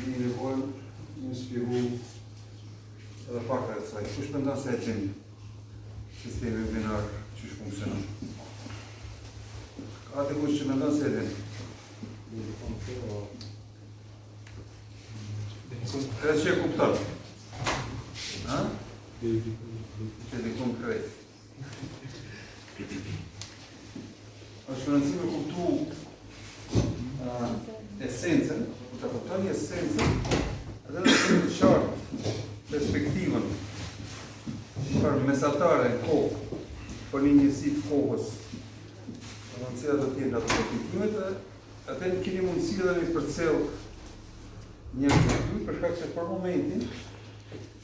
Ndini nevojën me shpjegu edhe pak rreth saj. Kush mendon se e din sistemin binar qysh funksionon? Ka dikush që mendon se e din? Edhe që e kupton? Ha? Që dikun krejt. Është me rëndësi me kuptu uh, esencën, kur ta kuptoni esencën, edhe në të qartë perspektivën për mesatare në kohë, për një njësi të kohës, në cilat do të jenë ato përfitimet, dhe atëherë keni mundësi edhe me përcjell njerëzit e për shkak se për momentin,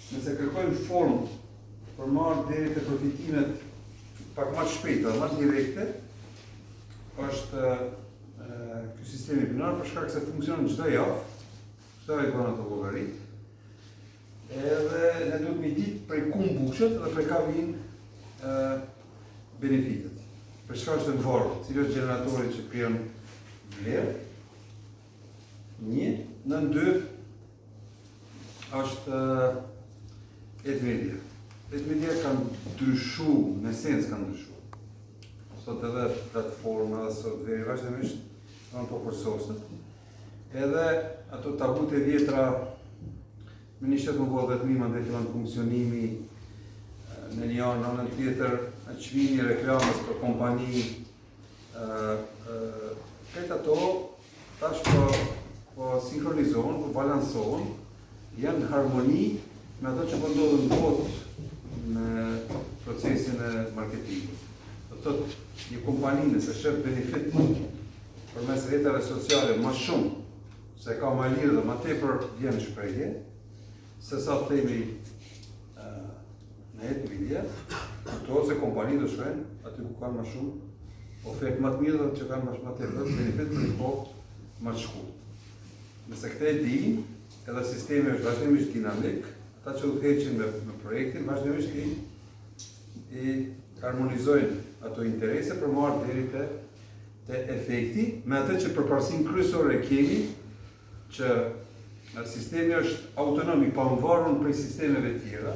nëse kërkojmë formë për me ardhë deri te përfitimet pak më të shpejta dhe më direkte, është ky sistemi binar për shkak se funksionon çdo javë, çdo javë bën ato llogari. Edhe ne duhet me ditë prej ku mbushet dhe prej ka vijnë benefitet. Për çka është e varur, cili është gjeneratori që krijon vlerë? Një, nën dy, është Ad media. Ad media kanë ndryshu, në esencë kanë ndryshu. Sot edhe platforma dhe softveri vazhdimisht në po përsoset. Edhe ato tabut e vjetra me një shtet më bo 10.000, mandej fillon funksionimi në një anë, në anën tjetër, çmimi i reklamës për kompani, Krejt ato tash po, po sinkronizohen, po balansohen, janë në harmoni me ato që po ndodhin në botë me procesin e marketingut. Do të thotë, një kompani nëse shef benefit përmes rrjeteve sociale më shumë, se ka më lirë dhe më tepër vjen shprehje, se sa themi në ad media, kuptohet se kompanitë do shkojnë aty ku kanë më shumë ofertë më të mirë dhe që kanë më shumë tepër benefit për një kohë më të shkurtë. Nëse këtë e di, edhe sistemi është vazhdimisht dinamik, ata që udhëheqin me, me projektin vazhdimisht i i harmonizojnë ato interese për me ardhë deri te te efekti, me atë që përparësinë kryesore kemi, që sistemi është autonom i pavarur prej sistemeve tjera.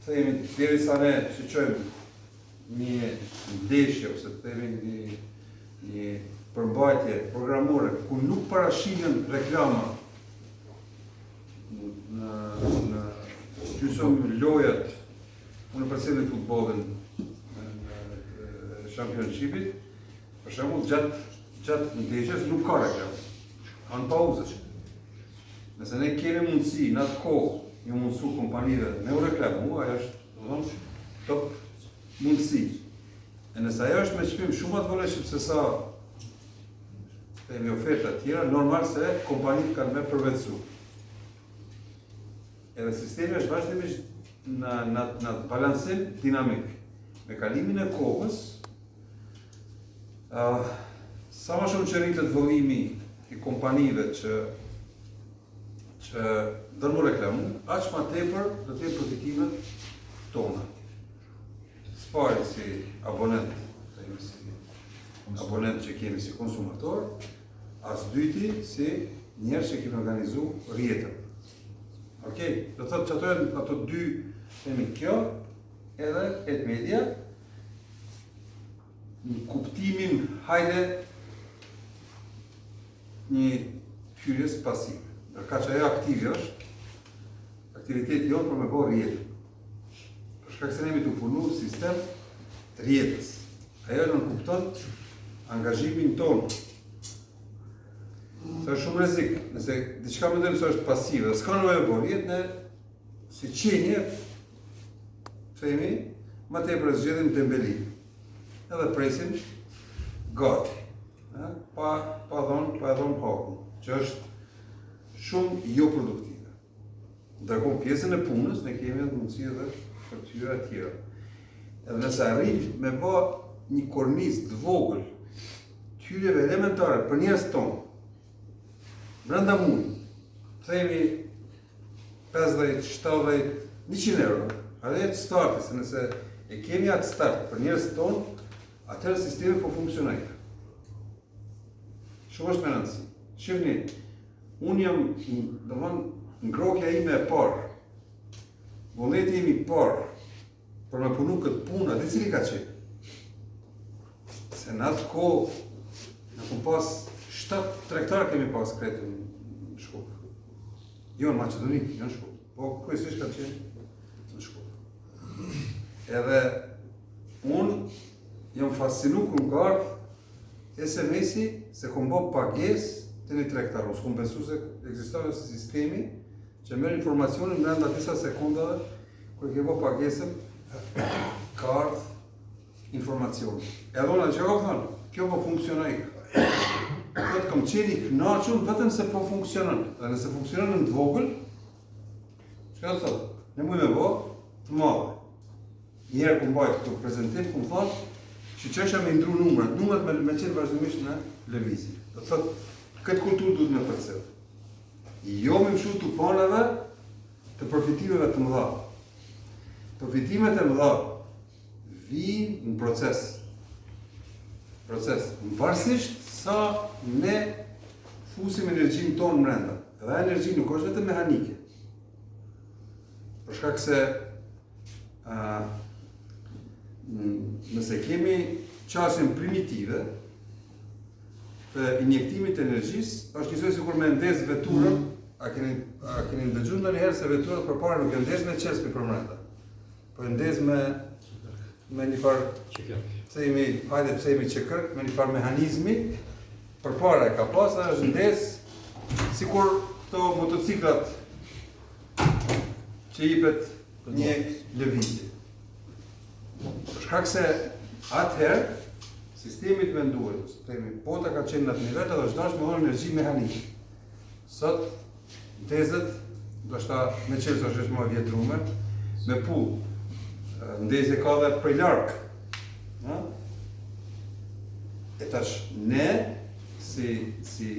Themi derisa ne shikojmë një ndeshje ose të themi një një përmbajtje programore ku nuk parashihen reklama në në gjysëm lojat unë përcjelli futbollin në, në championshipit Për shembull, gjatë gjatë ndeshjes nuk ka reklamë. Kanë pauzë. Nëse ne kemi mundësi në atë kohë një mundësu kompanive me u reklamu, ajo është, do të thonë, top mundësi. E nëse ajo është me çmim shumë më të volitshëm se sa themi oferta tjera, normal se kompanitë kanë me përvetësu. Edhe sistemi është vazhdimisht në në në balansim dinamik. Me kalimin e kohës, uh, sa më shumë që rritet vëllimi i kompanive që që do me u reklamu, aq më tepër do të jenë përfitimet tona. S'pari si abonent, themi si abonent që kemi si konsumator, a s'dyti si njerëz që kemi organizu rrjetën. Okej, do të thotë që ato janë ato dy, themi kjo, edhe ad media, në kuptimin hajde një hyrjes pasive. Ndërkaq ajo aktive është, aktiviteti jonë për me bo rrjetën. Për shkak se ne jemi tu punu sistem të rrjetës. Ajo nënkupton angazhimin tonë Se është shumë rrezik, nëse diçka mendojmë se është pasive, s'ka nevojë me bo rrjet, ne si qenie, themi, më tepër zgjedhim dembelinë. Edhe presim gati, ë, pa pa dhon, pa e dhon hakun, që është shumë jo produktive. Ndërkohë pjesën e punës ne kemi edhe mundësi edhe për të hyra tjera. Edhe nëse arrijmë me bë një kornizë të vogël të hyrjeve elementare për njerëz tonë, brenda muajit, themi 50, 70, 100 euro, atë jetë starti, se nëse e kemi atë start për njerëz tonë, atëherë sistemi po funksionon. Shumë është me rëndësi. Shihni. Unë jam, domethënë, ngrokja ime e parë, vullneti im i parë, për me punu këtë punë, a di cili ka qenë? Se në atë kohë, ne kum pas, 7 tregtarë kemi pas krejt në Shkup. Jo në Maqedoni, jo në Shkup. Po, kryesisht ka qenë në Shkup. Edhe unë jam fascinu kur më ka ardhë SMS-i se kom bo pagesë te një tregtar. Unë s'kom besu se ekziston si sistemi që merr informacionin brenda disa sekundave kur e ke bo pagesën ka ardhë informacioni. Edhe unë atë që kam thënë, kjo po funksionon. Këtë kam qenë i kënaqur vetëm se po funksionon. Dhe nëse funksionon në të vogël, çka do të thotë? Ne mujmë me bo të madhe. Një herë kum bajt këtu prezentim, kum thonë, që çështja me ndru numrat, numrat me, me qenë vazhdimisht në lëvizje. Do të thotë, këtë kulturë duhet me përcjell. Jo me mshu tupaneve të përfitimeve të mëdha. Përfitimet e mëdha vijnë në proces. Proces. Varësisht sa ne fusim energjinë tonë mrenda. Dhe energji nuk është vetëm mehanike. Për shkak se ë nëse kemi qasjen primitive të injektimit të energjisë, është njësoj sikur me ndez veturën, a keni a keni ndëgjuar ndonjëherë se veturat përpara nuk e ndez me çelës përmrenda. Po e ndez me me një farë çekerk. Themi, hajde të themi çekerk, me një farë mehanizmi përpara e ka pas, dhe është ndez sikur këto motociklat që jipet një lëvizje. Për shkak se atëherë sistemi i të menduarit, themi, bota ka qenë në atë nivel edhe është dashur me dhënë energji mehanike. Sot ndezet, ndoshta me çelës është më e vjetrume, me pullë. Ndezje ka dhe prej larg. Ë? E tash ne si si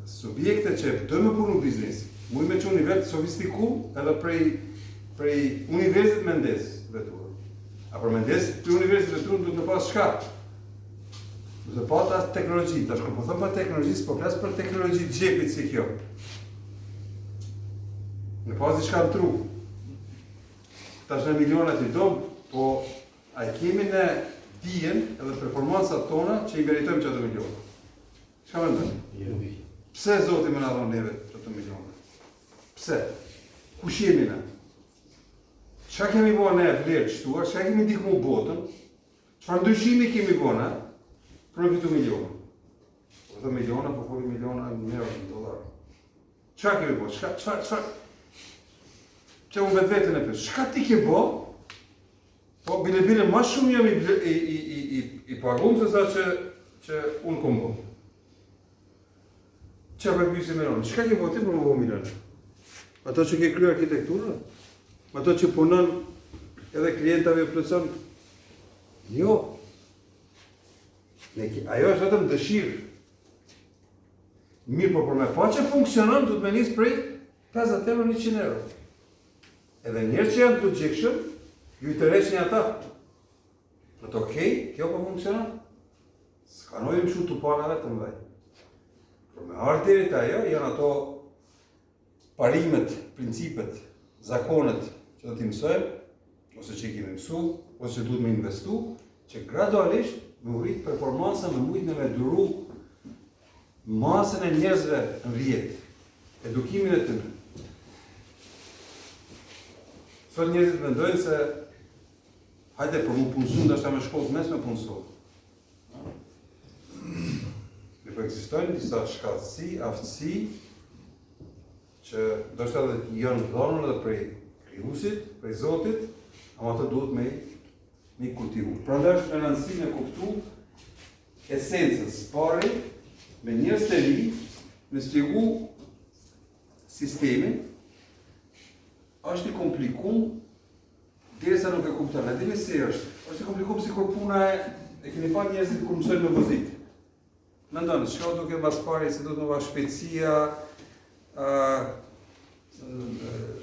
subjekte që do me punu biznes, muj me çu nivel të sofistiku edhe prej prej universit me ndez veturën. A për me ndez prej universit veturën duhet me pas çka? Duhet me pas atë teknologji, tash kur po them për teknologji, s'po flas për teknologji të xhepit si kjo. Me pas diçka në tru. Tash ne milionat i dom, po a i kemi ne dijen edhe performancat tona që i meritojmë që ato miliona? Çka mendoni? Jo. Pse Zoti me na dhonë neve ato miliona? Pse? Kush jemi ne? Çka kemi bo ne vlerë të shtuar? Çka kemi ndihmu botën? Çfarë ndryshimi kemi bo ne për me fitu miliona? Po them miliona, po folim miliona në euro, në dollar. Çka kemi bo? Çka, çfarë, çfarë? Që unë vetveten e pyes, çka ti ke bo? Po bile bile ma shumë jam i i i i i, i pagum se sa që që unë kom bo. Që po e pyesim me Çka ke bo ti për me bo milion? Ato që ke kryer arkitekturën? Ato që punon edhe klientave plotëson? Jo. Ne, ajo është vetëm dëshirë. Mirë, po për me pa që funksionon, duhet me nisë prej 50 euro, 100 euro. Edhe njerëz që janë të logjikshëm, ju i tërheqni ata. Thotë okej, kjo po funksionon. S'ka nevojë me mshu tupanave të mëdhej. Por me ardhë deri te ajo, janë ato parimet, principet, zakonet që do t'i mësojmë, ose që i kemi mësu, ose që duhet me investu, që gradualisht me u rrit performanca me mujtë me duru masën e njerëzve në rrjet, edukimin e tyre. Sot njerëzit mendojnë se hajde për mu punësu, ndoshta me shkollë të mesme punësu. Mirëpo ekzistojnë disa shkathtësi, aftësi, që ndoshta edhe janë dhënë edhe prej krijuesit, prej Zotit, ama ato duhet me me kultivu. Prandaj është me rëndësi me kuptu esencën, së pari, me njerëz të ri, me spjegu sistemin, është i komplikum Derisa nuk e kupton, e dini si është? Është e komplikuar sikur puna e e keni pa njerëzit kur mësojnë me vozit. Mendoni, çka duke mas pari se duhet me pa shpejtësia, ë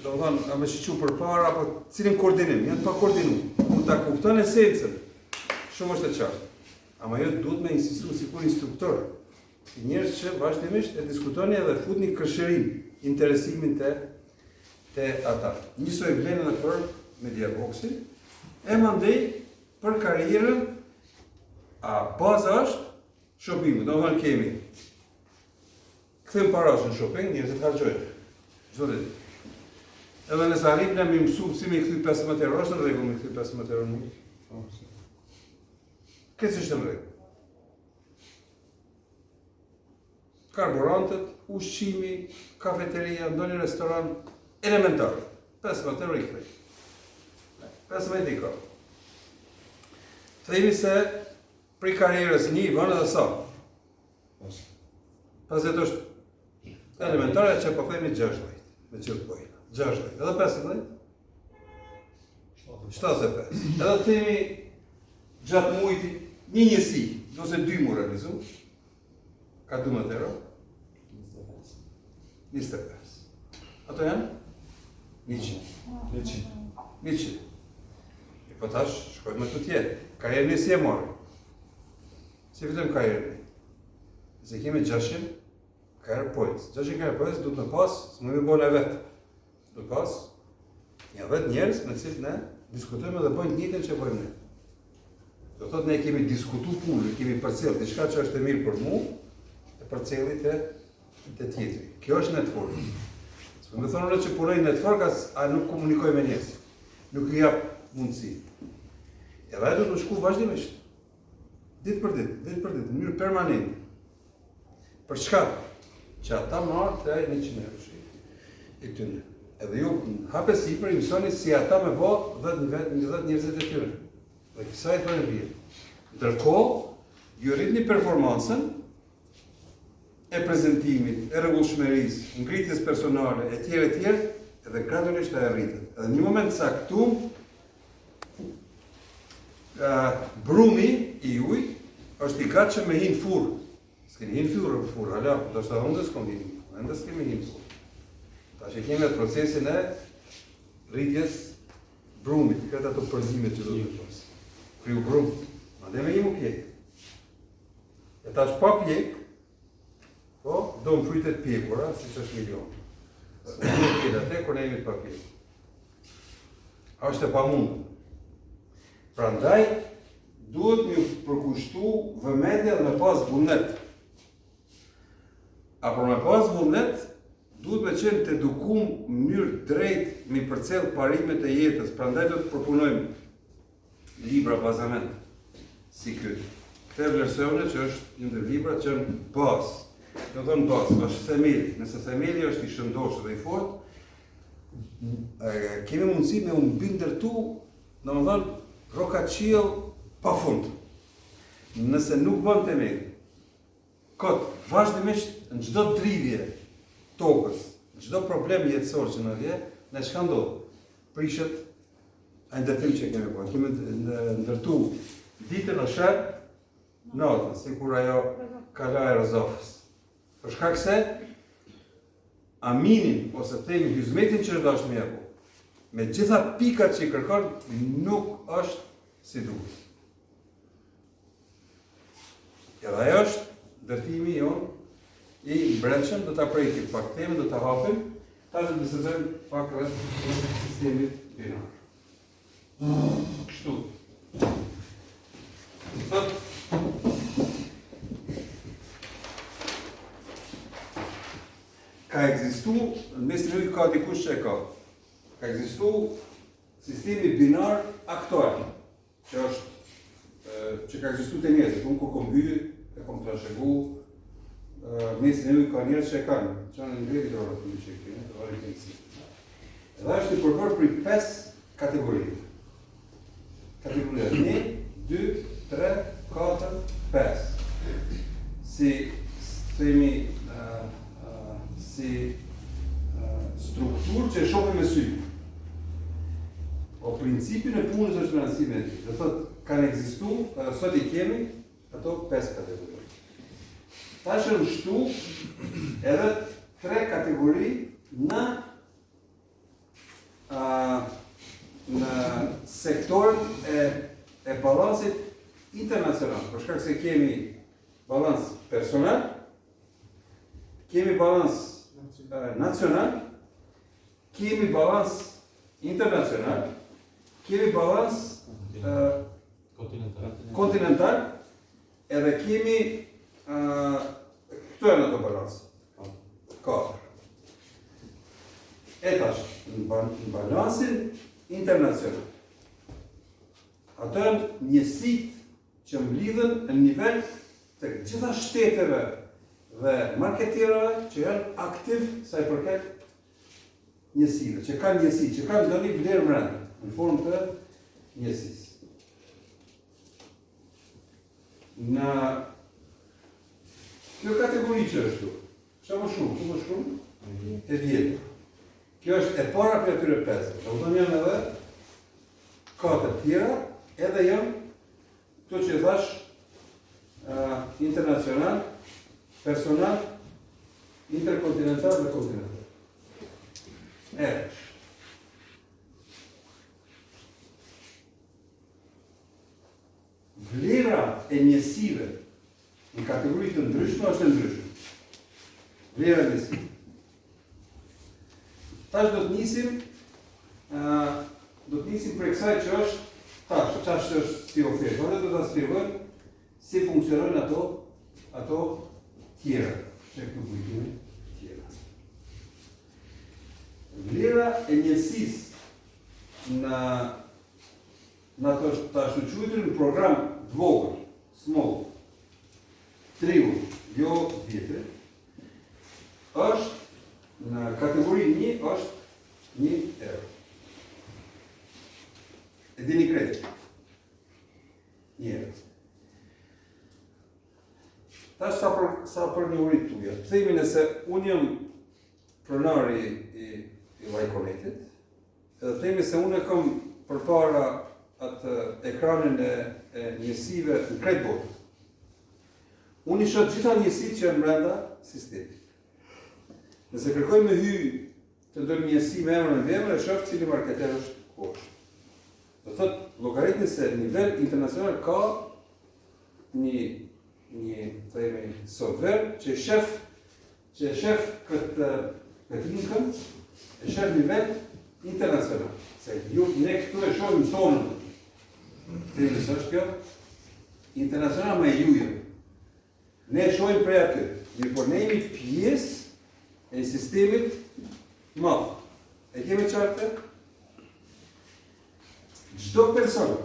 domethënë, a me shiqu përpara, apo cilin koordinim, janë pa koordinu. Kur ta kupton esencën, shumë është e qartë. Ama jo duhet me insistu sikur instruktor. Si njerëz që vazhdimisht e diskutoni edhe futni kërshërinë, interesimin te te ata. Njësoj vlen edhe për Mediavoxin, e mandej për karrierën, a baza është shoppingu, domethënë kemi kthim parash në shopping, njerëzit harxhojnë. Çdo ditë. Edhe nëse arrijmë ne me mësu si me kthy 15 euro, është në rregull me kthy 15 euro në muaj. Po, Këtë është në rregull. Karburantet, ushqimi, kafeteria, ndonjë restoran elementar. 15 euro i kthej. 15 i ka. Themi se prej karrierës një i bën edhe sa? 50 është elementare që po themi 60, me gjithë pojnë. 60, edhe 15? 75. Edhe themi gjatë mujit një njësi, ose dy mu realizu, ka 12 euro? 25. Ato janë? 100. 100. 100. E po tash, shkojmë më tutje. Karrierën ne si e marrim? Si fitojmë karrierën? Se kemi 600 career points. 600 career points duhet me pas, s'mund me bo ne vetë. Duhet pas një 10 njerëz me cilët ne diskutojmë dhe bëjnë të njëjtën që bëjmë ne. Do thotë ne kemi diskutu punë, kemi përcjell diçka që është e mirë për mua, e përcjelli te te tjetri. Kjo është network. S'po më thonë që punoj network as a nuk komunikoj me njerëz. Nuk i jap mundësi. Edhe ajo do të shku vazhdimisht. Ditë për ditë, ditë për ditë, në mënyrë permanente. Për çka? Që ata marrë të ai 100 euro i tyne. Edhe ju në hap e sipër i mësoni si ata me bo 10 10 njerëzit e tyre. Dhe kësaj të e bje. Ndërkohë, ju rritni performancën e prezentimit, e rregullshmërisë, ngritjes personale, e tjerë, e tjerë, edhe gradualisht ajo rritet. Edhe një moment caktum, brumi i juj është i gatshëm me hi në furrë. S'keni hi në furrë, në furrë, hala, do është edhe unë s'kom hi në furrë, ende s'kemi hi në furrë. Tash e kemi atë procesin e rritjes brumit, këtë ato përzimet që do të pas. Kriju brum, mandej me hi mu pjek. E tash pa pjek, po, do në frytet pjekura, siç është milion. S'më një pjek atë, kur ne jemi të pa pjek. Është e pamundur. Prandaj duhet me përkushtu vëmendje dhe me pas vullnet. A për me pas vullnet, duhet me qenë të edukum në mënyrë drejt me përcjell parimet e jetës. Prandaj do të përpunojmë libra bazament si ky. Këtë vlerësojmë që është një ndër librat që janë bazë. Do të thonë bazë, është themeli. Nëse themeli është i shëndoshë dhe i fortë, kemi mundësi me u mbindërtu, domethënë, rrokaqiell pa fund. Nëse nuk bën themeli, kot vazhdimisht në çdo dridhje tokës, në çdo problem jetësor që na vjen, ne çka ndodh? Prishet ai ndërtim që kemi bërë. Kemi ndërtu ditën e sheh natën, sikur ajo kala e Rozafës. Për shkak se aminin ose themi hyzmetin që është dashur me bo, me gjitha pikat që i kërkon, nuk është si duhet. Edhe ajo është ndërtimi jonë i brendshëm, do ta prekim pak temën, do ta hapim, tash do të bisedojmë pak rreth sistemit binar. Kështu. Thot ka ekzistu, në mesin e ka dikush që e ka. Ka ekzistu sistemi binar aktual. që është që ka ekzistu te njerëzit, unë kur kom hy, e kom trashëgu, mesin e ka njerëz që e kanë, që janë në ngretit orë të që e kene, të varin të si. Edhe është i përbërë prej 5 kategorive. Kategoria 1, 2, 3, 4, 5. Si, themi, uh, uh, si uh, strukturë që e shohim me sy. Po principin e punës është me rëndësi me ditë. Do thotë kanë ekzistu, edhe sot i kemi ato pesë kategori. Tash janë shtu edhe tre kategori në a, në sektorin e e balansit internacional, për shkak se kemi balans personal. Kemi balans nacional, kemi balans internacional, kemi balans kontinental. kontinental, edhe kemi këto janë ato balans. Katër. E tash, në balansin internacional, ato janë njësitë që mblidhen në nivel të gjitha shteteve dhe marketerave që janë aktiv sa i përket njësive, që kanë njësi, që kanë ndonjë vlerë mrenda, në formë të njësisë. Në kjo kategori që është këtu, sa më shumë, ku më shumë, e vjetër. Kjo është e para prej atyre pesë. Domethënë janë edhe katër tjera, edhe janë këto që thash uh, internacional, personal, interkontinental dhe kontinental. E, Vlera e njësive në kategori të ndryshme është e ndryshme. Vlera e njësive. Tash do të nisim ë do të nisim prej kësaj që është tash, tash është si ofertë. Por do ta shpjegojmë si funksionojnë ato ato tjera, që këtu ku i kemi tjera. Vlera e njësisë në Në atë të ashtuquajturin program të vogël, small, të riun, jo të vjetrin, është në kategori 1 është 1 euro. E dini krejt. 1 euro. Tash sa për sa për njohuritë tuja. Themi nëse unë jam pronari i i Lajkonetit, Edhe themi se unë e kam përpara atë ekranin e, e njësive në krejt botën. Unë i shoh gjitha njësitë që janë brenda sistemit. Nëse kërkoj me hy te ndonjë njësi me emër e mbiemër, e shoh cili marketer është ku është. Do thotë, llogaritni se në nivel internacional ka një një themi software që shef Që e shef këtë këtë linkën, e shef nivel internacional. Se ju ne këtu e shohim tonën. Themi se është kjo internacional më e juja. Ne e shohim prej aty. Mirëpo ne jemi pjesë e një sistemit madh. E kemi qartë? Çdo person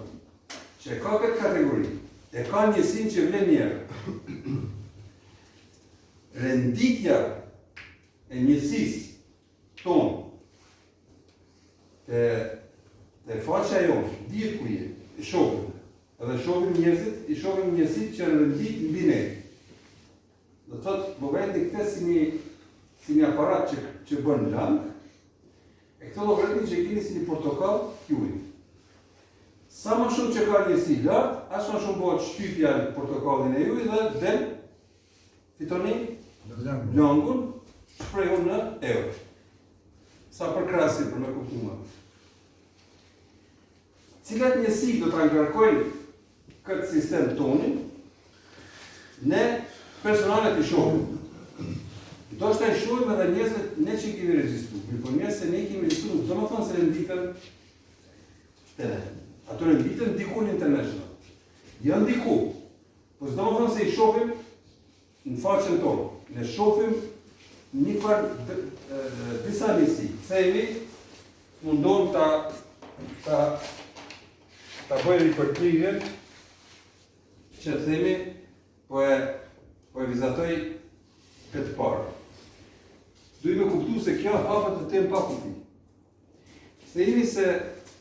që e ka këtë kategori, e ka njësinë që vlen një euro. Renditja e njësisë tonë te te faqja jonë, dihet ku je, e shohim. Edhe shohim njerëzit, i shohim njësitë që janë rendit mbi ne. Do të thotë, llogaritni këtë si një si një aparat që që bën lang, e këtë llogaritni që keni si një portokall t'juj. Sa më shumë që ka njësi lart, aq më shumë bëhet shtypja në portokallin e juj dhe del Fitoni langun shprehur në euro. Sa për krahasim, për me kuptu më. Cilat njësi do ta ngarkojnë këtë sistem tonin, ne personalet i shohim. Ndoshta i shohim edhe njerëzit ne që i kemi regjistruar. Mirëpo njerëz se ne i kemi regjistruar, do më thonë se renditen te ne. Ato renditen diku në international. Janë diku, Po s'do më thonë se i shohim në faqen tonë. Ne shohim një farë disa njësi. Themi, mundon ta, ta, ta bëjmë një përkrirjen që themi, po e, po e vizatoj këtë parë. Duhet me kuptu se kjo hapet në temë pa kufi. Themi se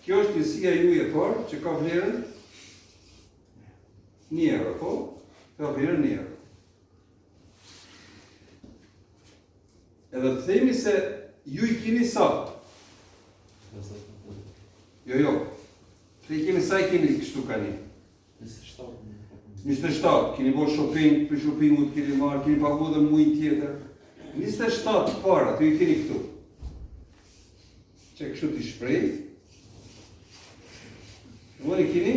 kjo është njësia juaj e parë që ka vlerën një euro, po? Ka vlerën një euro. Edhe të themi se ju i keni sa? Jo, jo. Të i keni sa i keni kështu ka një? 27. 27, keni bo shopping, për shoppingut keni marrë, keni pagu dhe mujin tjetër. 27 para, të i keni këtu. Që kështu t'i shprej. Dhe i keni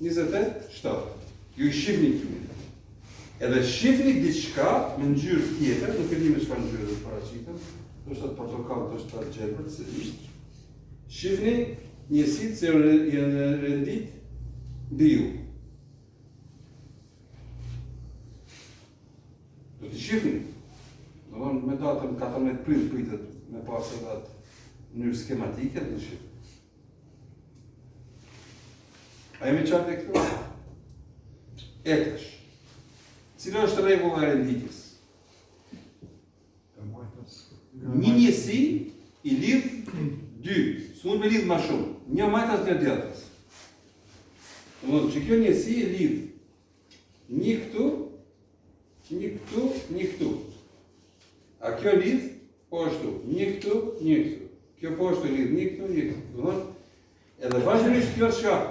27. Ju i shihni këtu. Edhe shifni diçka me ngjyrë tjetër, nuk e di me çfarë ngjyre do të paraqitem, ndoshta të portokall, ndoshta të gjelbër, s'e di. Shifni njësitë se janë rendit mbi ju. Do t'i shifni. Domethënë me datën 14 prill pritet me pasë edhe atë mënyrë skematike do t'i shifni. A jemi qartë këtu? E tash. Cila është rregulla e renditjes? Një njësi i lidh dy, s'mund me lidh ma shumë. Një majtas, një djathtas. Domethënë që kjo njësi e lidh një këtu, një këtu, një këtu. A kjo lidh po ashtu, një këtu, një këtu. Kjo po ashtu lidh një këtu, një këtu. Domethënë, edhe vazhdimisht kjo çka?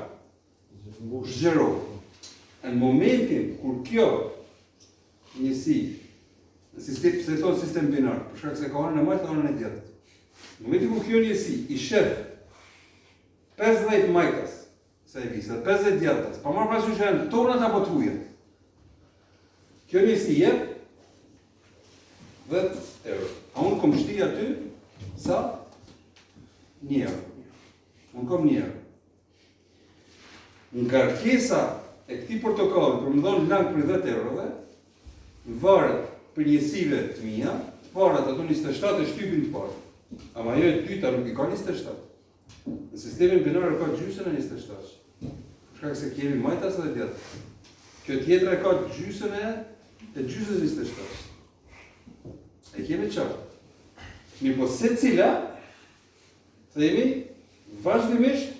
Zgjerohet. Në momentin kur kjo njësi në sistem, pse thonë sistem binar, për shkak se ka anën e majtë dhe anën e djathtë. Në momentin kur kjo njësi i shef 50 majtas, sa i vjen, 50 djathtas, pa marrë parasysh janë tonat apo të hujat. Kjo njësi jep 10 euro. A unë kom shti aty sa? 1 euro. Unë kom 1 euro. Ngarkesa e këtij portokalli për më dhonë lang prej 10 eurove, varet prej njësive të mia, të parat ato 27 e shtypin të parë. Ama ajo e dyta nuk i ka 27. Në sistemin binar e ka gjysën e 27. Për shkak se kemi majtas edhe djathtas. Kjo tjetra e ka gjysën e e gjysës 27. E kemi qartë. Mirëpo secila, themi, vazhdimisht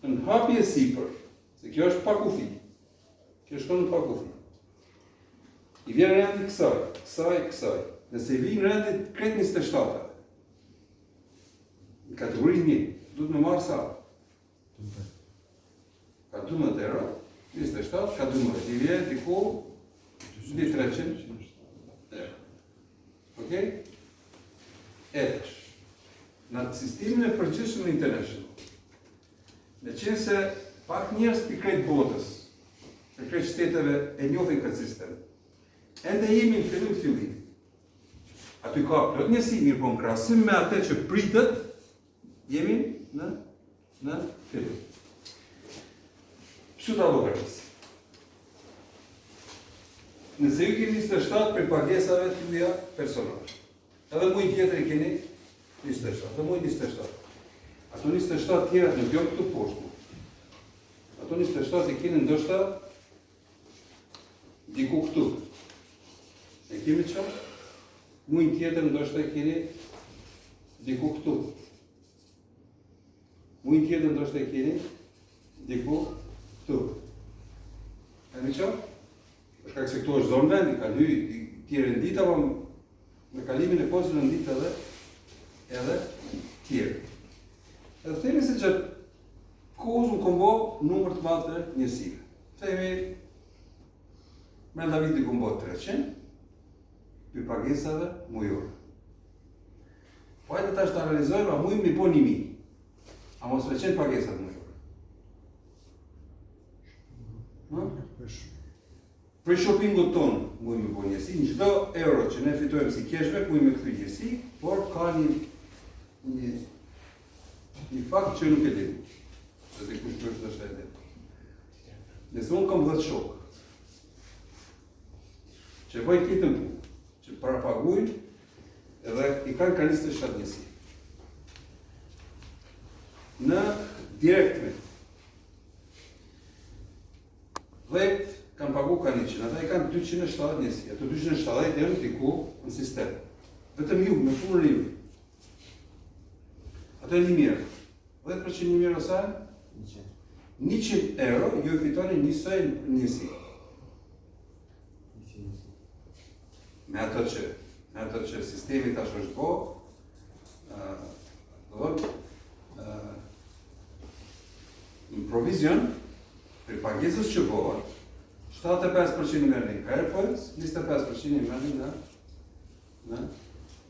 në hapje sipër, se kjo është pa kufi. Kjo shkon në pa kufi. I vjen rendi kësaj, kësaj, kësaj. Nëse i vjen rendi krejt 27 Në kategori 1, duhet me marrë sa? Ka 12 euro, 27, ka 12, i vjen diku mbi 300 euro. Okej? E tash, në atë sistemin e përgjithshëm në International, meqenëse pak njerëz prej krejt botës, prej krejt shteteve e njohin këtë sistem, ende jemi në fillim të fillimit. Aty ka plot njësi, mirëpo në krahasim me atë që pritet, jemi në, në fillim. Kështu ta llogaris. Nëse ju keni 27 prej pagesave të juja personale, edhe muaj tjetër i keni 27, edhe muaj 27. Ato 27 tjerat nuk janë këtu poshtë. Ato 27 i keni ndoshta Diku këtu. E kemi qartë? Mujin tjetër ndoshta e keni diku këtu. Mujin tjetër ndoshta e keni diku këtu. E kemi qartë? Për shkak se këtu është zonë vendi, ka hy, ti rendit apo me kalimin e kohës rendit edhe edhe tjerë. Edhe themi se gjatë kohës unë kom bo numër të madh të njësive. Themi, brenda vitit kom bo 300, prej pagesave mujore. Po hajde tash të analizojmë, a mujmë mi bo 1000? A mos me qenë pagesat mujore? Hm? Prej shoppingut tonë mujmë me bo njësi, në çdo euro që ne fitojmë si cashback, mujmë me kthy njësi, por ka një, një, një fakt që nuk e di. Dhe dikush për është ndoshta e di. Nëse unë kam 10 shokë, që bëjnë të njëjtën punë, që parapaguajnë, edhe i kanë ka 27 njësi. Në direct me, 10 kanë pagu ka 100, ata i kanë 270 njësi, ato 270 janë diku në sistem. Vetëm ju, me punën e ju. Ato janë 1000 euro. 10% 1000 euro sa? 100 euro ju e fitoni njësoj njësi. Me ato që, me ato që sistemi tash është bo, do të në provizion, për pagesës që bëhet, 75% i merrni në Airpoints, 25% i merrni në, në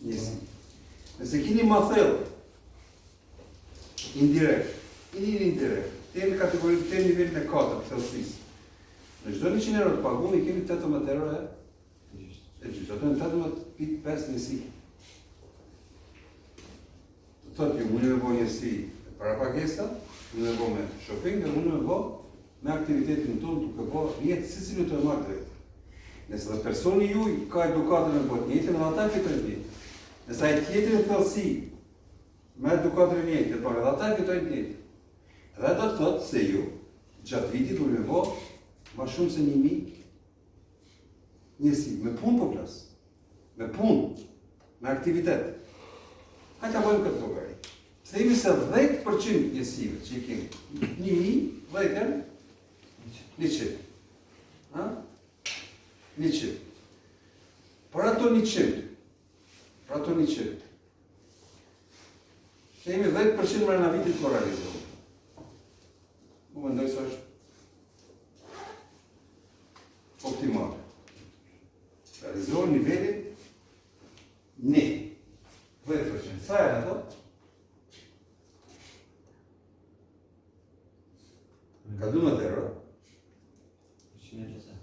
njësi. Nëse keni ma thellë, indirekt, indirekt, te në kategori, te nivelin e 4 të thellësisë. Në çdo 100 euro të pagume i kemi 18 euro e e gjysë. Ato janë 18.5 njësi. Do të thotë, ju mundni me bo njësi me parapagesa, mundni me bo me shopping dhe mundni me bo me aktivitetin tonë duke bo rrjet secili të marrë drejt. Nëse dhe personi juj ka edukatën me bo të njëjtën, edhe ata e fitojnë të njëjtën. Nëse ai tjetri në thellësi me edukatën e njëjtë, e bën edhe ata e fitojnë të njëjtën. Dhe do të thotë se ju gjatë vitit mund me bo ma shumë se 1000 njësi, me punë po flas. Me punë, me aktivitet. Hajde ta bëjmë këtë llogari. Themi se 10% njësive që i kemi, 1000, 10 herë, 100. Ha? 100. Për ato 100, për ato 100, themi 10% mrena vitit po realizohet. Unë mendoj se është optimale. Realizohen nivelin një. 10%. Sa janë ato? Ka 12 euro. 150.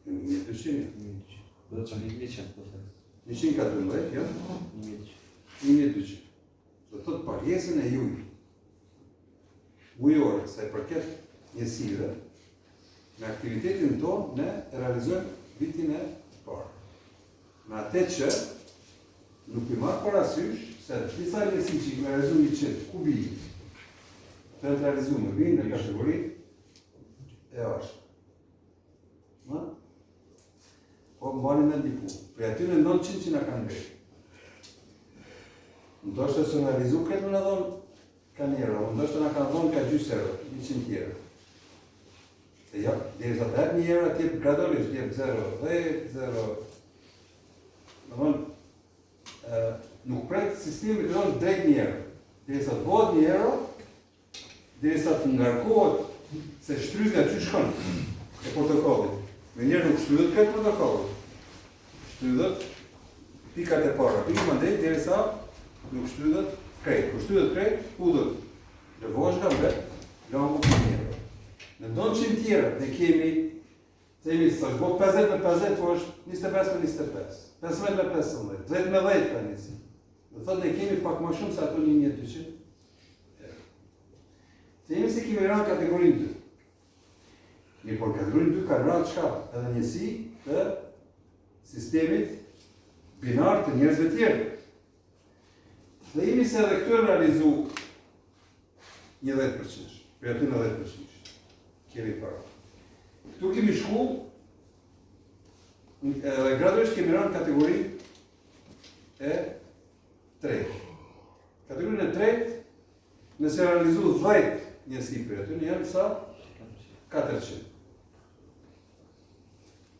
1200. Do të thonë 100, po them. 100 ka 12, jo? 1200. 1200. Do të thotë pagesën e juj. Mujore, sa i përket njësive, me aktivitetin tonë ne e realizojmë vitin e parë. Me atë që nuk i marr parasysh se disa njësi që i kemi realizuar 100 ku bi, të të realizuar vijnë në kategori e ashtë. Në? Po mbani mend një punë. Prej aty në 900 që na kanë mbetë. Ndoshta s'u realizu këtë më na dhonë ka një euro, ndoshta na kanë dhonë ka gjysë euro, 100 tjera. Se ja, derisa të jep një euro, të jep gradualisht, të jep 0, 10, 0. Domthon, ë nuk pret sistemi të dhonë drejt një euro. Derisa të bëhet një euro, Derisa të ngarkohet se shtrydhja që shkon e portokallit. Menjëherë nuk shtrydhet këtë portokallit. Shtrydhet pikat e para, pikë mandej derisa nuk shtrydhet krejt. Kur shtrydhet krejt, hudhet lëvozhga vet langu për një euro. Në 900 tjera, ne kemi themi se është bo 50 me 50, po është 25 me 25, 15 me 15, 10 me 10 ka njësi. Do thotë ne kemi pak më shumë se ato 1200 Themi se kemi rënë kategorinë 2. Mirë, por kategorinë 2 kanë rënë çka? Edhe njësi të sistemit binar të njerëzve tjerë. Themi se edhe këtu e realizu një 10%, prej aty në 10%. Kemi para. Këtu kemi shku, edhe gradualisht kemi rënë kategorinë e tretë. Kategorinë e tretë, nëse realizu 10 njësi prej aty, janë sa? 400.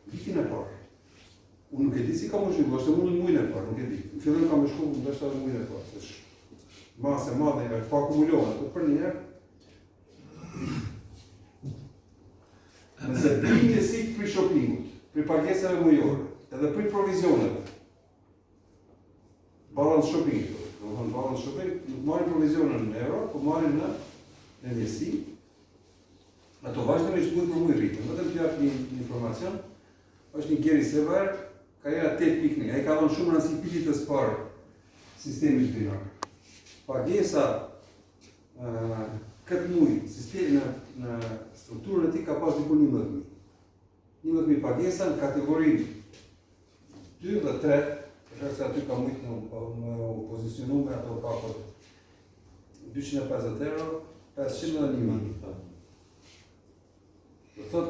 Vitin e parë. Unë nuk e di si ka më shku, është e mundur mujin e parë, nuk e di. Në fillim ka më shku, ndoshta edhe mujin e parë, se është masë e madhe, e po akumulohen, ato për një herë. Nëse bi njësitë prej shoppingut, prej pagesave mujore, edhe prej provizioneve, Balance shopping, do të thonë balance shopping, nuk marrin provizionin në euro, po marrin në në njësi. Ato vazhdimisht muj për muj rriten. Vetëm të jap një, një informacion, është një Gary Sever, karriera 8.1, ai ka dhënë shumë rëndësi pikës parë sistemit binar. Pagesa ë këtë muj, sistemi në, në strukturën e tij ka pas diku 11.000. 11.000 pagesa në kategorinë 2 dhe 3, për shkak se aty ka mujtë me, me u pozicionu me ato pakot 250 euro, 500 dhe 1000. Do thot,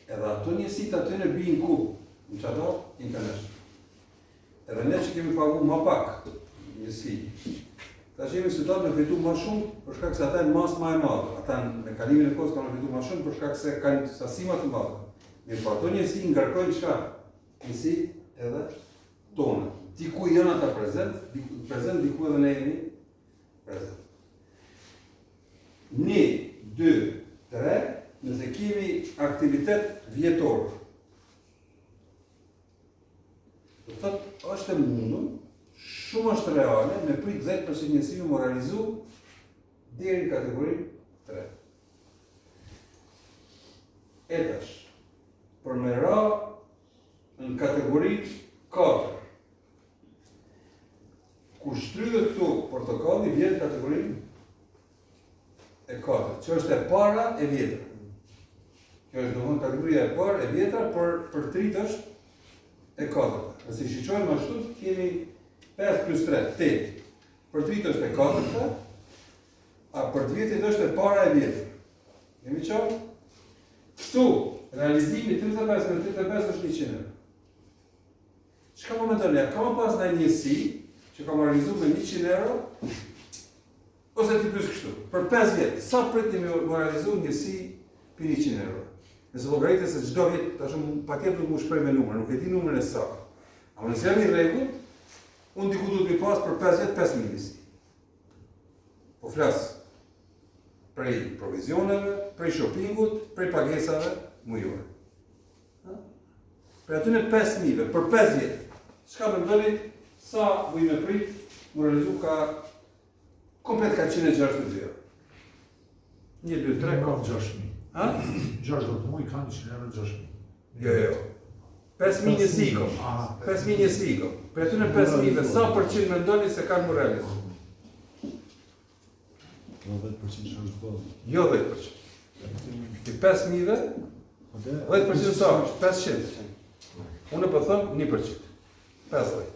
edhe ato njësit aty në bijnë ku, në që ato, international. Edhe ne që kemi pagu ma pak njësi, tash jemi situatë me fitu ma shumë, për shkak se ata janë masë ma e madhe. Ata me kalimin e kohës kanë me fitu ma shumë, për shkak se kanë sasi ma të madhe. Mirëpo ato njësi ngarkojnë çka? Njësi edhe tona. Diku janë ata prezent, diku, prezent, diku edhe ne jemi prezent. Një, dy, tre, nëse kemi aktivitet vjetor, do të thotë, është e mundur, shumë është reale, me prit 10% njësive me realizu deri në kategorinë 3. E tash, për me ra në kategori 4, kur shtrydhet këtu portokalli, vjen kategorinë e 4, që është e para e vjetra. Kjo është domethënë kategoria e parë e vjetra, për, për të është e 4. Nëse i shiqojmë ashtu, kemi 5 plus 3, 8. Për të është e 4, a për të vjetrit është e para e vjetra. Jemi qartë? Kështu, realizimi 35 me 35 është 100 euro. Çka po mendoni, a ka me pas ndonjë njësi që ka me realizu me 100 euro? Ose t'i pys kështu, për 5 vjet, sa pritni me u realizu njësi për 100 euro? Nëse llogaritë se çdo vit, tash unë patjetër duhet m'u shpreh me numër, nuk e di numrin e saktë. Ama nëse jam i rregullt, unë diku duhet me pas për 5 vjet 5000 njësi. Po flas prej provizioneve, prej shoppingut, prej pagesave mujore. Prej atyne 5.000-ve, për 5 vjet, çka mendoni sa muj me prit, m'u realizu ka komplet ka 162 euro. 1, 2, 3, 4, 6.000. Ha? 60 muj ka 100 euro 6.000. Jo, jo. 5.000 njësi i kom. 5.000 njësi i kom. Prej atyne 5.000-ve, sa përqind mendoni se kanë m'u realizu? Jo 10% që është bërë. Jo 10%. Ti 5.000-ve, 10% sa është? 500. Unë po them 1%. 50.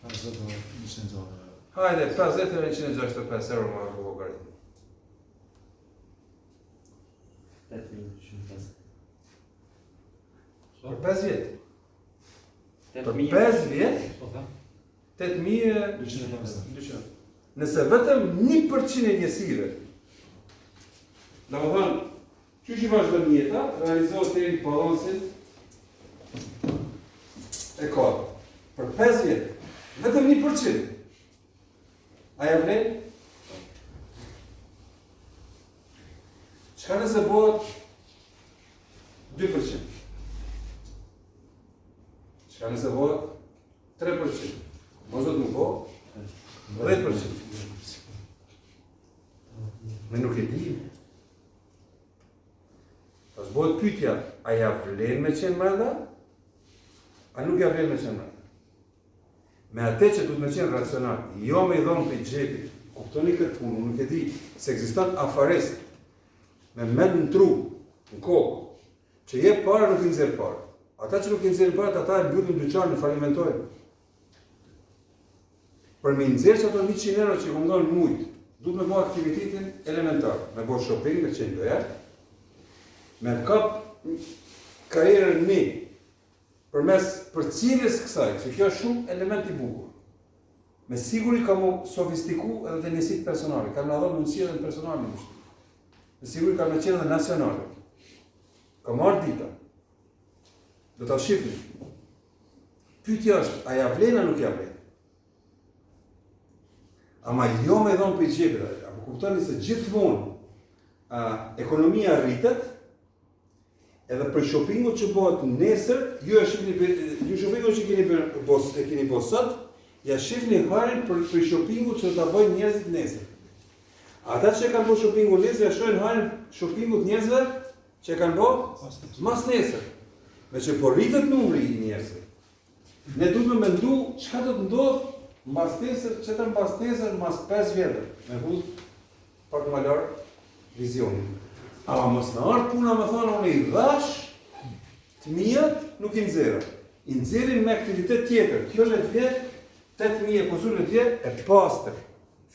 50 do 100 euro. Hajde, 50 herë 165 euro më llogarit. 8250. Për 5 vjet. Për 5 vjet, Po them. 8250. 250. Nëse vetëm 1% e njësive, domethënë, qysh i vazhdon jeta, realizohet deri në balansin e katërt. Për 5 vjet, vetëm 1%. A ja vlen? Çka nëse bëhet 2%? Çka nëse bëhet 3%? Mos do të më bo 10%. Ne nuk e dim. Pas bëhet pyetja, a ja vlen me qenë mrenda? A nuk ja vlen me qenë mrenda? Me atë që duhet me qenë racional, jo me i dhonë prej xhepit. Kuptoni këtë punë, unë nuk e di se ekziston afarist me mend në tru, në kokë, që jep para nuk i nxjerr para. Ata që nuk i nxjerrin para, ata e mbyllin dyqanin, falimentojnë. Për me nxjerrë që ato 100 euro që i kom dhënë mujt, duhet me bo aktivitetin elementar, me bo shopping, me qenë lojal, me kap karrierën një, përmes përcjelljes kësaj, që kjo është shumë element i bukur. Me siguri ka mu sofistiku edhe te njësitë personale, ka me dhënë mundësi edhe në personale në Me siguri ka me qenë edhe nacionale. Ka marrë dita. Do ta shihni. Pyetja është, a ja vlen a nuk ja vlen? Ama jo me dhonë prej xhepit, apo kuptoni se gjithmonë a, ekonomia rritet, edhe për shoppingut që bëhet nesër, ju e shihni ju shoppingut që keni bërë bos, e keni bërë sot, ja shihni hajrin për për shoppingut që do ta bëjnë njerëzit nesër. Ata që kanë bërë shoppingun nesër, ja shohin hajrin shoppingut njerëzve që e kanë bërë mas nesër. Me që po rritet numri i njerëzve. Ne duhet me mendu çka do të ndodh mbas nesër, çetër mbas nesër, mbas 5 vjetër, me hudh pak më lart vizionin. Ama mos me ardhë puna me thonë, unë i dhash të mijat, nuk i nxjerr. I nxjerrim me aktivitet tjetër. Kjo le të vjen 8000 e kusur le të vjen e pastër.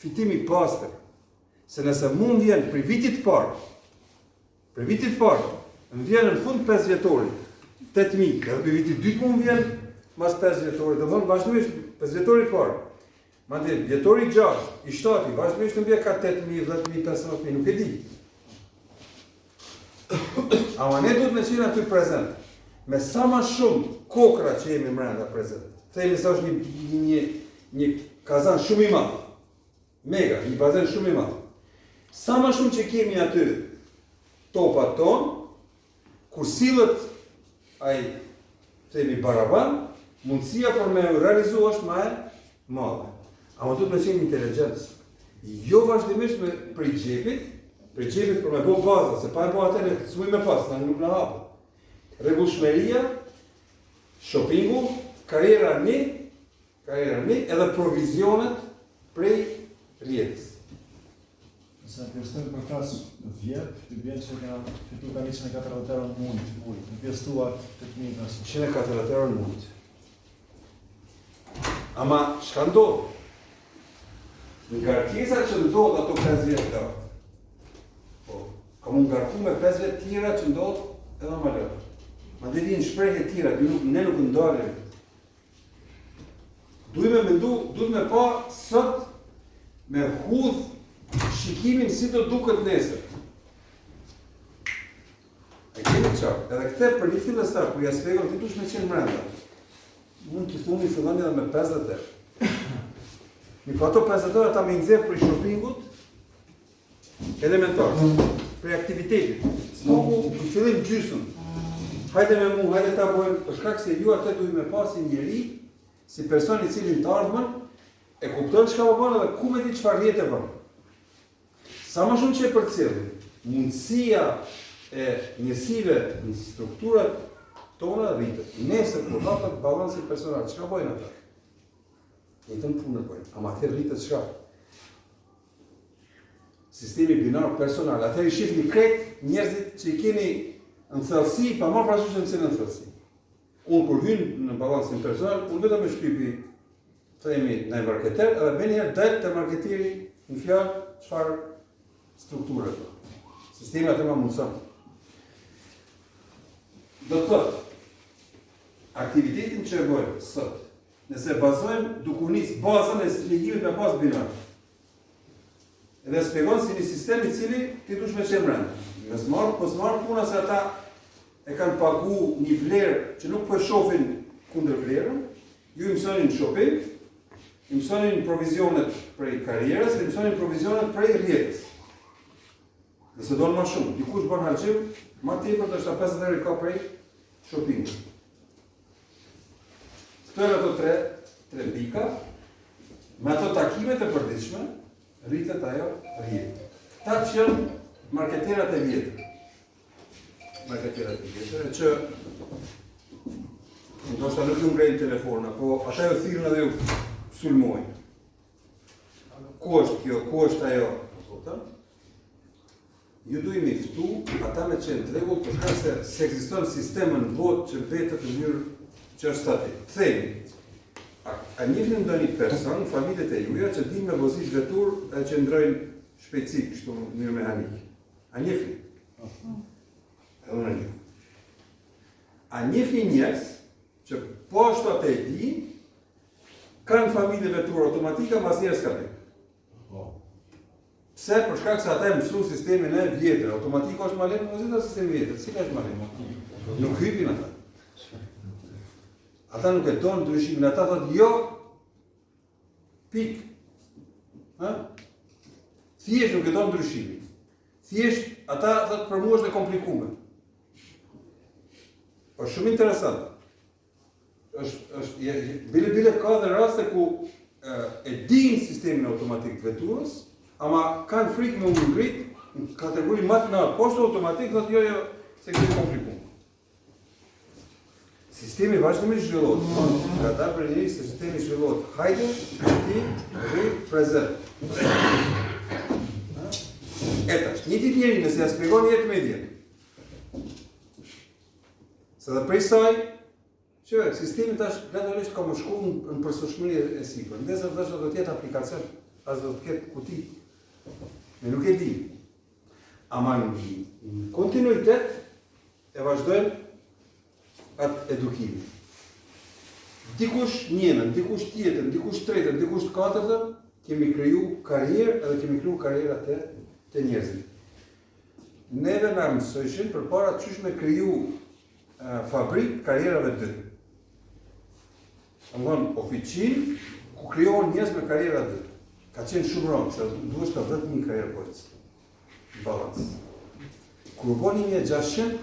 Fitim i pastër. Se nëse mund vjen për vitit të parë, për vitit të parë, më vjen në fund 5 vjetorit, 8000, edhe për vitit dytë mund vjen mas 5 vjetorit, do thonë vazhdimisht 5 vjetori i parë. Mandej vjetori i 6, i 7, vazhdimisht më vjen ka 8000, 10000, 15000, nuk e di. Ama ne duhet me qenë aty prezent. Me sa ma shumë kokra që jemi mrenda prezent. Themi se është një, një, një, një kazan shumë i madh. Mega, një bazen shumë i madh. Sa ma shumë që kemi aty topat tonë, kur sillet ai themi baraban, mundësia për me realizu është ma e madhe. Ama duhet me qenë inteligencë. Jo vazhdimisht me prej xhepit, Prej xhepit për me bo baza, se pa e bo atë ne s'mujmë me pas, na nuk na hapet. Rregullshmëria, shoppingu, karriera një, karriera një, edhe provizionet prej rrjetës. Nëse e pjesëtojmë për 5 vjet, i bjen që kena fitu ka 140 euro në mujt, mujt. Në pjesëtuar 8500. 140 euro në mujt. Ama, çka ndodh? Ngarkesa që ndodh ato 5 vjet lart. Po, ka m'u ngarku me 5 vjet tjera që ndodh edhe më lart. Mandej vijnë shprehje tjera, ju nuk, ne nuk ndalemi. Duhet me mendu, duhet me pa sot me hudh shikimin si do duket nesër. E kemi qartë, edhe këte për një fillestar, kur ja spjegon, ti dush me qenë mrenda. Mund t'i thuni filloni edhe me 50 euro. Mirëpo ato 50 euro ata me i nxjerr prej shoppingut elementar, prej aktivitetit. Smoku në fillim gjysëm. Hajde me mu, hajde ta bojmë, për shkak se ju atë duhet me pas si njeri, si person i cili në të ardhmen e kupton çka po bën edhe ku me di çfarë rrjete bën. Sa më shumë që e përcjellim, mundësia e njësive në strukturat tona rritet. Nesër kur hapet balansi personal, çka bojnë ata? Njëjtën punë bojnë, ama atëherë rritet çka? Sistemi binar personal, atëherë i shihni krejt njerëzit që i keni në thellësi, pa marrë parasysh në cilën thellësi. Unë kur hyn në balansin personal, unë vetëm e shtypi, themi, në marketer, edhe menjëherë del te marketeri në fjalë çfarë strukture ka. Sistemi atë ma mundëson. Do të thotë, aktivitetin që e bëjmë sot, nëse e bazojmë duke u nis bazën e shpjegimit me pas binar, Edhe spjegon si një sistem i cili ti dush me qenë mrenda. Mos marr, mos marr puna se ata e kanë pagu një vlerë që nuk po e shohin kundër vlerën, ju i mësoni në shopping, i mësoni në provizionet prej karrierës, i mësoni në provizionet prej rrjetës. Nëse donë ma shumë, dikush bën harxhim, ma tepër do shta 50 euro ka prej shopping. Këto janë ato tre, tre pika, me ato takimet e përditshme, rritet ajo rrjetë. Këta që janë marketerat e vjetër. Marketerat e vjetër, e që ndoshta nuk ju ngrejnë telefona, po ata ju thirrin edhe ju sulmojnë. Ku është kjo, ku është ajo? Po, Ju duhet me ftu ata me qenë të rregullt për shkak se s'ekziston sistem në botë që mbetet në mënyrë që është statik. Themi, a, a njihni ndonjë person në familjet e juaja që din me vozit veturë e që ndrojnë shpejtësi kështu në mënyrë mehanike? A njihni? Edhe unë e njoh. A njihni njerëz që po ashtu atë e di, kanë familje veturë automatike, mas njerëz ka bërë. Po. Pse? Për shkak se ata e mësuan sistemin e vjetër. Automatik është më lehtë me vozit sistemi i vjetër. Cila është më lehtë? Nuk hypin ata. Ata nuk e donë ndryshimin, ata thotë jo. Pik. Ha? Thjesht nuk e donë ndryshimin. Thjesht ata thotë për mua është e komplikuar. Është shumë interesant. është është je, bile bile ka dhe raste ku e, e din sistemin automatik të veturës, ama kanë frikë me u ngrit në kategori më të lartë, po ashtu automatik thotë jo jo, se kjo e komplikuar. Sistemi vazhdimisht zhvillohet. Ka dalë për njëri se sistemi zhvillohet. Hajde ti rri prezent. E tash, një ditë njëri nëse ja shpjegon jetë media. Se dhe prej saj, që sistemi tash gradualisht ka me shku në përsosmëri e sipër. Ndesër dhe do të jetë aplikacion, as do të ketë kuti. Ne nuk e di. Ama në kontinuitet e vazhdojmë atë edukimin. Dikush njënën, dikush tjetën, dikush tretën, dikush të katërtën, kemi kriju karrierë edhe kemi kriju karriera te, te njerëzit. Neve na mësojshin përpara qysh me kriju fabrikë karrierave dy. Domethënë, ofiqinë ku krijohen njerëz me karriera dy. Ka qenë shumë rëndë, se duhesh të 10.000 career points. Balans. Kur u bo 1600,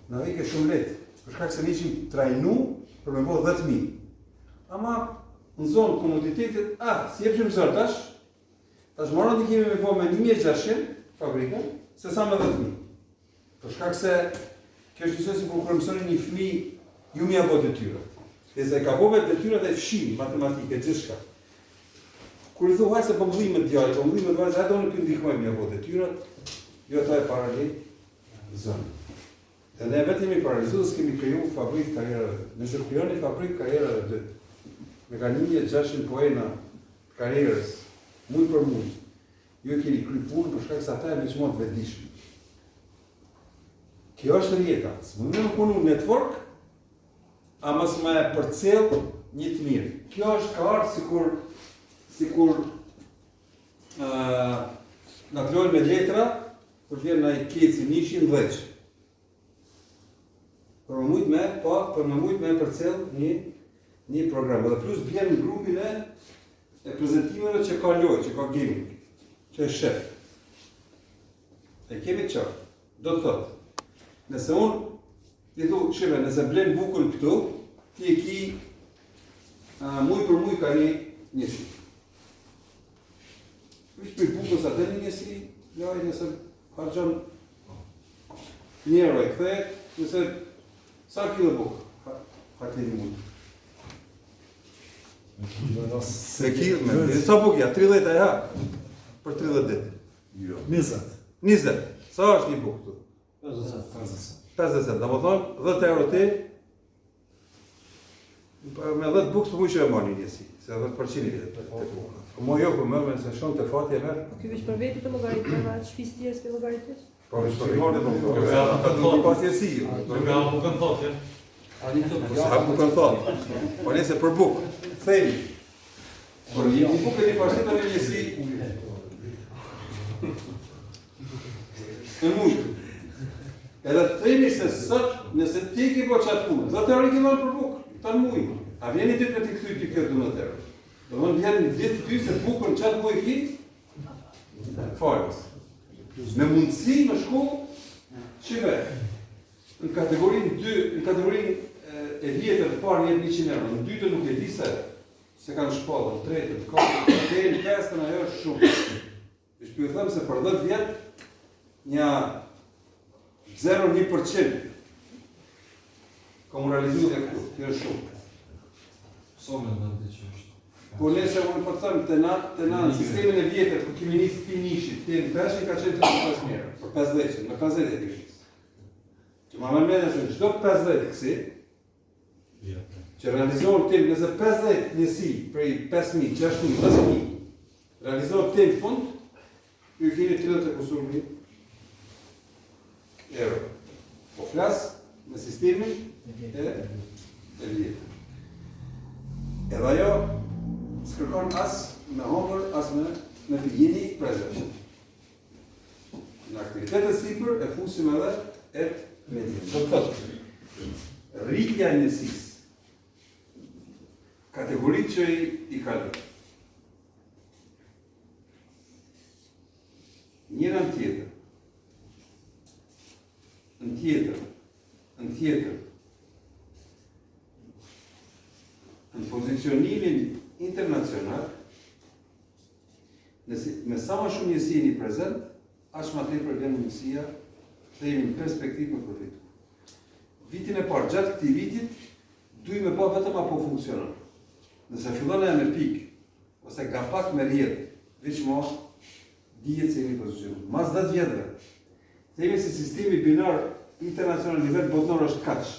na vike shumë lehtë, për shkak se ne ishim trajnu për me bo 10.000. Ama në zonë komoditetit, ah, si jepshim zor tash, Tash më rëndë kemi me bo me 1600 fabrikën, se sa me 10.000. Për shkak se kjo është njësoj sikur kur mësoni një fëmijë ju me ia bo detyrat. Dhe se ka bo vetë detyrat e fshin matematikë gjithçka. Kur i thu hajde se po më dhimet djali, po më dhimet vajza, hajde unë po ndihmoj me ia bo detyrat, jo ata e paralizon. Dhe ne vetë jemi paralizu dhe s'kemi kriju fabrikë karrierave. Nëse krijoni fabrikë karrierave dytë, me ka 1600 poena të karrierës, muj për muj, Ju e keni kry punën për shkak se ata janë veç më të vetëdijshëm. Kjo është rrjeta. S'mund me punu network, a mos me e përcjell një të mirë. Kjo është ka ardhë sikur, sikur uh, në të lojnë me letra, kur vjen në i keci nishin dheq. Për me mujt me, po, për me mujt me përcjell një, një program. Dhe plus bjen në grupin e, e prezentimeve që ka lojë, që ka gaming, që e shef. E kemi qartë. Do të thotë, nëse unë, ti thu, shive, nëse blen bukën këtu, ti e ki uh, muj për muj ka një njësi. Veç për bukës atë një njësi, lojë nëse harxhon një euro e kthehet, nëse sa kilo bukë ha ti një muj. Se kilo, me, sa bukë ja, 30 e ha, për 30 ditë. Jo. 20. 20. Sa është një bukë këtu? 50 cent. 50 cent. Domethënë, 10 euro ti, Me 10 bukë s'po që e marrë një njësi, se 10% i vjetë të buka. Po mo jo, po më me se shumë të fati e merr. Po ky veç për veti të llogarit, për atë shtëpisë tjerë s'pe llogarit ti? Po veç për veti, po. Po ka të pas njësi. Po ka bukën thotë, ja. A një thotë, po sa bukën thotë. Po nëse për bukë, themi. Por një bukë e një farsi të një njësi. E mujtë. Edhe të themi se sot, nëse ti ke bo qatë punë, 10 euro i ke dhënë për bukë, të në muj. A vjen një ditë me t'i kthy ti kjo 12 euro? Do më vjen një ditë ty se bukën qatë muj ki, falas. Me mundësi me shku, shife, në kategorinë 2, në kategorinë e vjetër të parë jep 100 euro, në dytën nuk e di se se kanë shpallë, në tretën, të katërtën, të në pestën, ajo është shumë. Veç po ju them se për 10 vjet një 0,1% ka mu realizu dhe këtu, kjo është shumë. So me në të që është? Po nëse unë po them të na, të na në sistemin e vjetër ku kemi nisë pi nishit, te në peshin ka qenë 35 euro, për 50, në 50 e kemi nisë. Që ma merr mendja se çdo 50 kësi, që realizohen ti nëse 50 njësi prej 5.000, 6.000, 10.000, realizohen ti në fund, ju keni 30 e kusur mijë euro. Po flas me sistemin e, e vjetër. Edhe ajo s'kërkon as me hongër, as me, me të jeni prezent. Në aktivitetet sipër e fusim edhe et medien. Do të thotë, rritja e njësisë, kategoritë që i, i kalon. Njëra në tjetër, në tjetër, në tjetër, në pozicionimin internacional, Nëse me sa më shumë njësi jeni prezent, aq më tepër vjen mundësia të jemi në perspektivë me përfitu. Vitin e parë, gjatë këtij vitit, duj me pa vetëm apo funksionon. Nëse fillon e me pikë, ose nga pak me rrjedh, veç mo, dihet se jemi pozicionu. Mas 10 vjetëve, themi se sistemi binar internacional nivel botëror është kaq.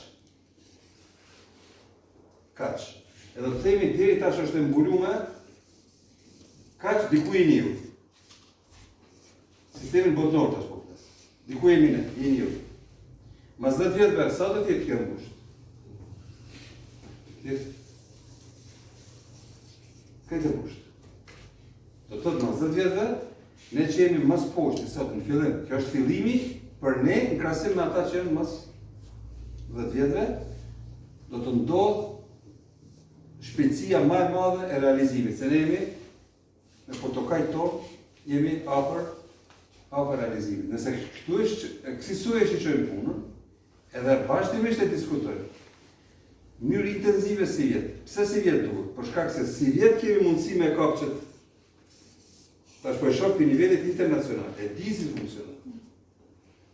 Kaq. Edhe të themi deri tash është e mbulume, kaq diku jeni ju. Sistemin botëror tash po flas. Diku jemi ne, jeni ju. Mas 10 vjetëve, sa do të jetë kjo mbusht? Jetë Këtë mbusht. Do të thotë mas 10 vjetëve, ne që jemi mas poshtë sot në fillim, kjo është fillimi për ne në krahasim me ata që janë mas 10 vjetëve, do të ndodhë shpejtësia më e madhe e realizimit, se ne jemi në portokaj tonë, jemi afër afër realizimit. Nëse këtu është, kësisuj e shiqojmë punën, edhe vazhdimisht e diskutojmë. Mënyrë intensive sivjet. Pse sivjet duhet? Për shkak se sivjet kemi mundësi me kap që. Tash po e shoh për nivelit internacional, e di si funksionon.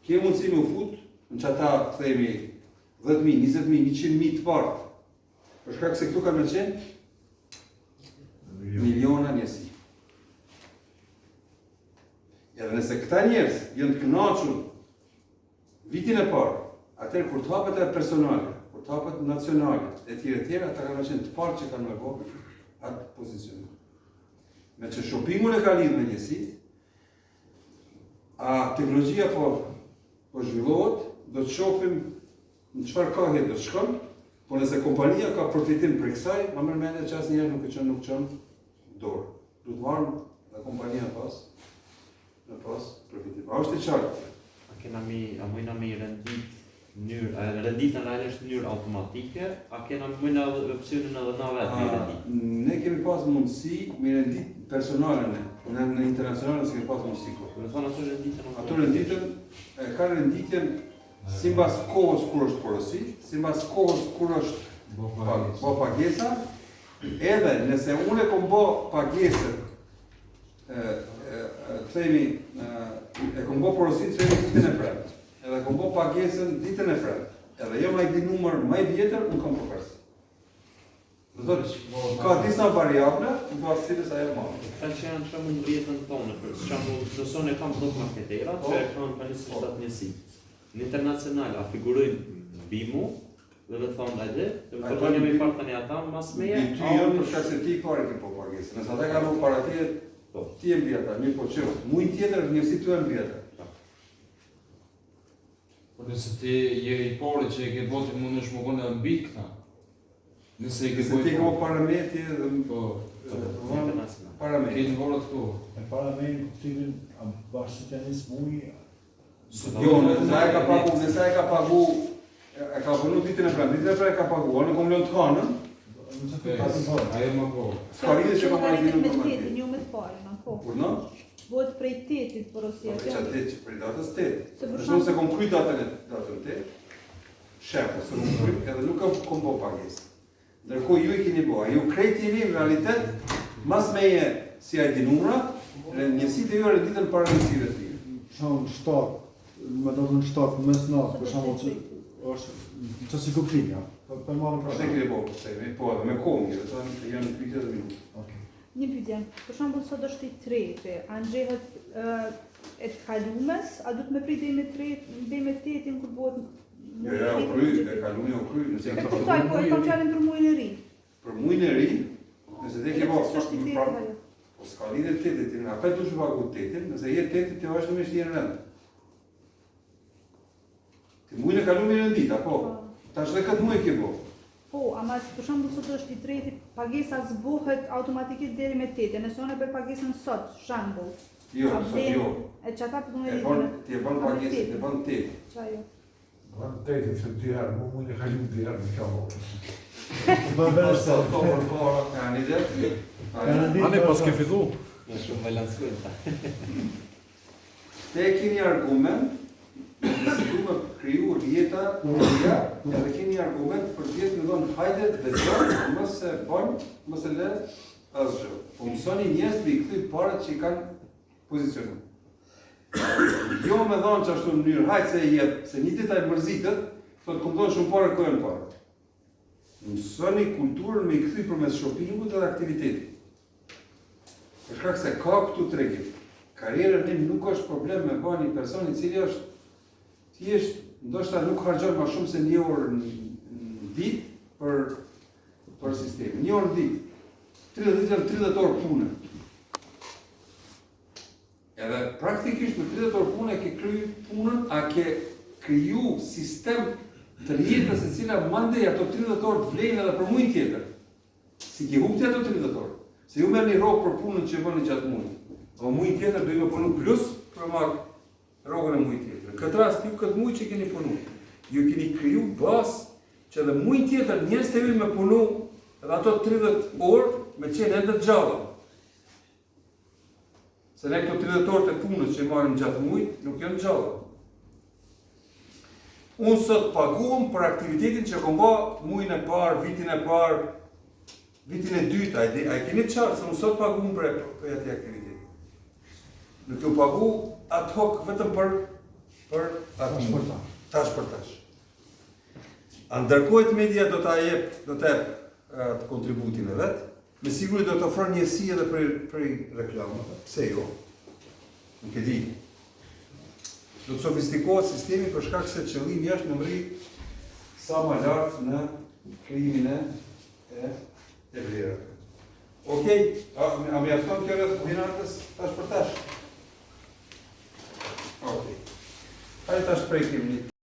Ke mundësi me u fut në qata, themi, 10.000, 20.000, 100.000 të partë. Për shkak se këtu kanë me qenë miliona njësi. Edhe nëse këta njerëz janë të kënaqur vitin e parë, atëherë kur të hapet ajo personale, kur të hapet nacionale, e tjera e tjera, ata kanë me qenë të parë që kanë me bo atë pozicionim. Me që shoppingun e ka lidhë me njësit, a teknologjia po, po zhvillohet, do të shohim në çfarë kahje do të shkon, po nëse kompania ka përfitim prej kësaj, ma merr mendja që asnjëherë nuk e çon nuk çon dorë. Do të marrë dhe kompania pas, me pas përfitim. A është e qartë? A kena mi, a mujna mi rendit mënyrë, a renditën realisht në mënyrë automatike, a kena mujna edhe opsionin edhe na vetë mi rendit? Ne kemi pas mundësi mi rendit personale ne, në, në internacionale s'kemi pas mundësi kur. Do të thonë ato renditën Ato renditën, e kanë renditjen simbas kohës kur është porosi, simbas kohës kur është bo pagesa, edhe nëse unë e kom bo pagesën, e, e, e, themi, e, e kom bo porosin, themi ditën e premte, edhe kom bo pagesën ditën e premte, edhe jo ma i di numër më i vjetër, unë kom përparësi. Do të thotë, ka disa variable, në bazë cilës ajo marrë. Këta që janë shembull në rrjetën tonë, për shembull, nëse unë e kam 10 marketera që e kanë pa 27 njësi. Në internacional a figurojnë mbi mu dhe do të thonë hajde, do të thonë jam i parë tani ata mas meje. Mbi ty jo për shkak se ti i pari ke bo pagesën. Nëse ata kanë bërë para teje, Po. ti je mbi ata, mirë po që muajin tjetër njësi tu e mbi ata. Po nëse ti je i pari që e ke bo ti mundesh me konë edhe mbi këta. Nëse e ke Nëse bo ti i ke bo pari. para meje, ti edhe Po, Internacional. para meje. ke në vorët këtu. E para me në kuptimin, a bashkë që t'ja nis muji, Jo, nëse ai ka pagu, nëse ai ka pagu, e ka punu ditën e premte, ditën e premte e ka pagu, unë kom lënë të hanën, nëse ti ka të bërë. Ajo më vonë. s'ka lidhje që kam marrë Llogaritet me ditën për tetin, jo me të parin, apo? Kur no? Bëhet prej tetit porosia. Po që atë që prej datës 8. Se për Për shembull se kom kry datën e datën 8, shembull se kom kry edhe nuk kam kom bo pagesë. Ndërkohë ju i keni bo, a ju krejt jeni në realitet mas meje si ID numra, në njësitë e juaja renditen para njësive të tjera. Për shembull, 7, me datën 7 në mesnatë, për shembull, që është në që si kuptim, ja. Po po e marrim Po për ne keni bo, themi, po edhe me kohë, mirë, thanë, janë pyetje dhe minuta. Okej. Një pyetje. Për shembull sot është i treti, a ngjehet ë, e të kalumes, a duhet me prit deri me tre, deri me tetin kur bëhet Jo, jo, u kry, e kalumi u kry, nëse E kuptoj, po e kam fjalën për muajin e ri. për muajin e ri, nëse ti ke bo, S'është i treti pra, ajo. po s'ka lidhje tetit, ti apet duhet të pagu tetin, nëse je tetit ti vazhdimisht je në rend. Ti muajin e kalumi në ditë, apo? Po. Tash dhe këtë muaj ke bo. Po, ama për shembull sot është i treti, pagesa zbohet automatikisht deri me tetin. Nëse unë e bëj pagesën sot, shembull. Jo, a sot vlen- jo. E që ata po E më bën, ti e bën A me pagesën, ti e tetin. bën tetë. Qa jo? Bën tetin se dy herë, mu mund e kalim dy herë në kjo votë. Më vesh se Po për para, ka një ide? Kanë Ane, pas ke fillu. Në shumë balancojnë ta. Te keni argument, nëse du me kriju rjeta, rrja, edhe keni argument për vjetë me thonë, hajde, dëgjon, mos e bën, mos e lë asgjë. Po mësoni njerëz me i kthy parat që i kanë pozicionu. Jo me thonë që ashtu në mënyrë, hajde se e jep, se një ditë ai mërzitet, thotë kum dhonë shumë pare, ku janë paret. Mësoni kulturën me i kthy përmes shoppingut dhe aktivitetit. Për shkak se ka këtu tregim. Karrierën ne nuk është problem me ba një person i cili është thjesht ndoshta nuk harxhon më shumë se një orë në në ditë për për sistemin. Një orë në ditë. 30 ditë janë 30 orë pune. Edhe praktikisht me 30 orë pune ke kry punën, a ke kriju sistem të jetës e cila mandej ato 30 orë të vlejnë edhe për muajin tjetër. Si ke humbti ato 30 orë. Se ju merrni rrogë për punën që bëni gjatë muajit. Po muajin tjetër do ju me punu plus për marr rrogën e muajit tjetër. Në këtë rast ju këtë muaj që keni punu, ju keni kriju bazë që edhe muajin tjetër njerëzit e ju me punu edhe ato 30 orë me qenë ende të gjalla. Se ne këto 30 orë të punës që i marrim gjatë muajit nuk janë gjalla. Unë sot paguhem për aktivitetin që kom ba muajin e parë, vitin e parë, vitin e dytë, a e di- a e keni të qartë se unë sot paguhem për për atë aktivitet. Nuk ju pagu ad hoc vetëm për për atë Tash për tash. Tash për tash. A ndërkohë media do ta jep, do të jep atë kontributin e vet, me siguri do të ofron njësi edhe për për reklamave, pse jo? Nuk e di. Do të sofistikohet sistemi për shkak se qëllimi është me mrri sa më lart në krijimin e e e vlerave. Okej, a, a mjafton kjo rreth binarkës tash për tash? Okej. Hajde tash prekim një.